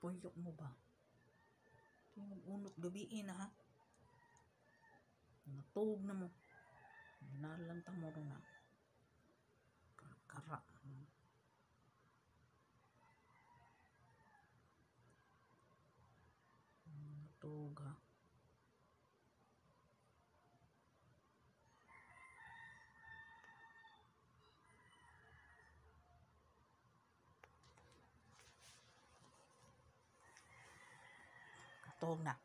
Puyok mo ba? Unot gabi na ha. Natug na mo. Nalang ta mo na. Kara. Natug ha. Katog na.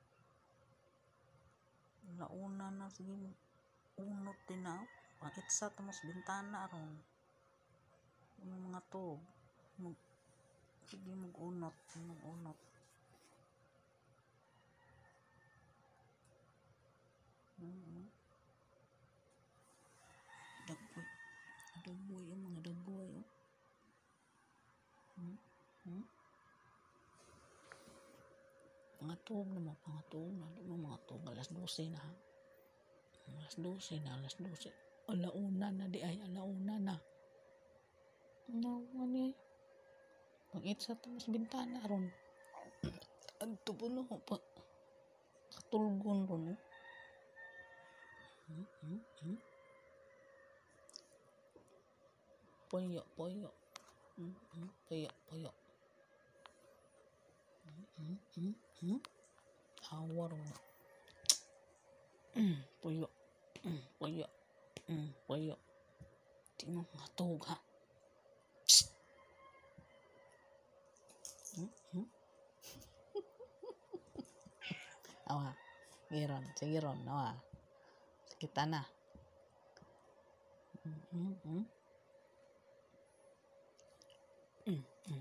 Launa na sige mo. Unot din na. Pang-itsa tamos bintana ron. Yung mga tog. Sige mag-unot. Mag-unot. Dagboy. Dagboy yung mga dagboy. Oh. Pangatog na mo, pangatog na. Di mo mga tog. 12:00 na ha. 12:00 na, 12:00. 1:00 na di ay, 1:00 na. No, ano eh. Pag-itsa tamos bintana ron. Adto po no, pa. Katulgon ron. Puyo, puyo. Puyo, puyo. Awa ron. Puyo. Puyo. Puyo. Di mo mga tog ha. Psst. Awa. Giron. Sige ron. Awa. Kita na.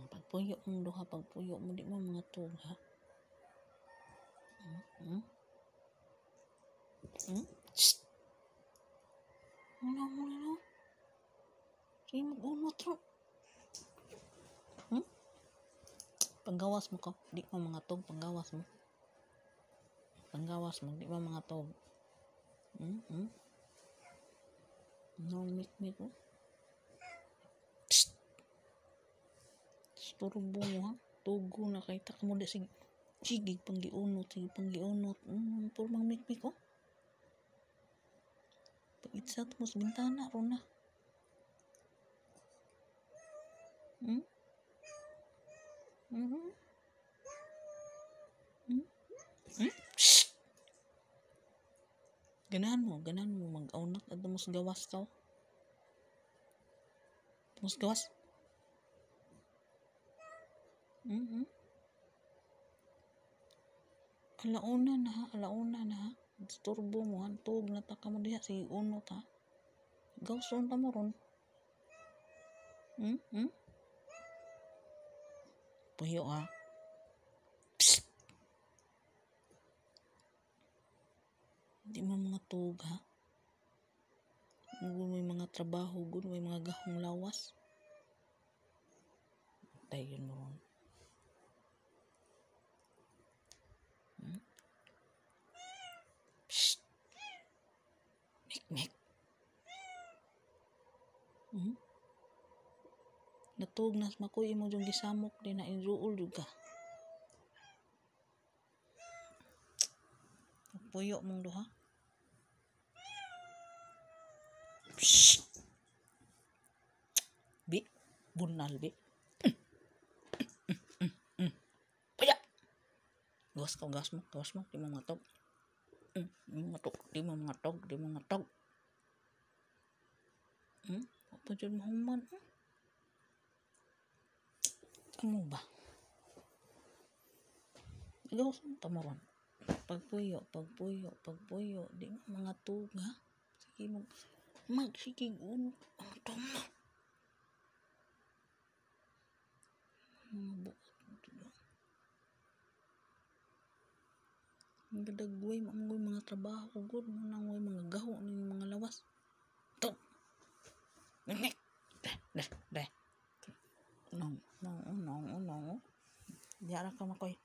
Pagpuyo mong duha, pagpuyo mo di mo mga tog ha. Shh. Ano mo no? Sige mag-unot ro. Panggawas mo ko, di mo mga tog, panggawas mo. Panggawas mo, di mo mga tog. No mik-mik ko. Psst. Isturbo mo ha. Tugo na kay tak mo di sige. Sige panggiunot, sige panggiunot. Puro mang mik-mik oh. Pag-itsat mo sa bintana ron na. Shh. Ganahan mo mag-aunat at mo sa gawas ka. Mas gawas. 1:00 na ha, 1:00 na ha. Disturbo mo, hantog na ta ka mo diha, sige unot ha. Gawson ta mo ron. Puyo ha. Psst. Di mo mga tug ha. Gun may mga trabaho, gun may mga gahong lawas. Tayon mo ron. Psst. Mik mik. Natug nas makuy imo jung gisamok di na injuol jud ka. Puyo mong duha. Psst. Bi, bunal bi. Puya. Gawas ka, gawas mo, di mo matog. Di mo matog, di mo matog, di mo matog. Apa jud mahuman? Amo ba? Gawas mo tamoron. Pagpuyo, pagpuyo, pagpuyo, di mo mga tug ha. Sige mo magsigig uno ang tama. Mga buot diba? Ang gadagway, maunggoy mga trabaho, gud, mananggoy mga gaho ng mga lawas. Ito! Nek! De, de, de. Nong, nong, nong, nong. Diara ka makoy.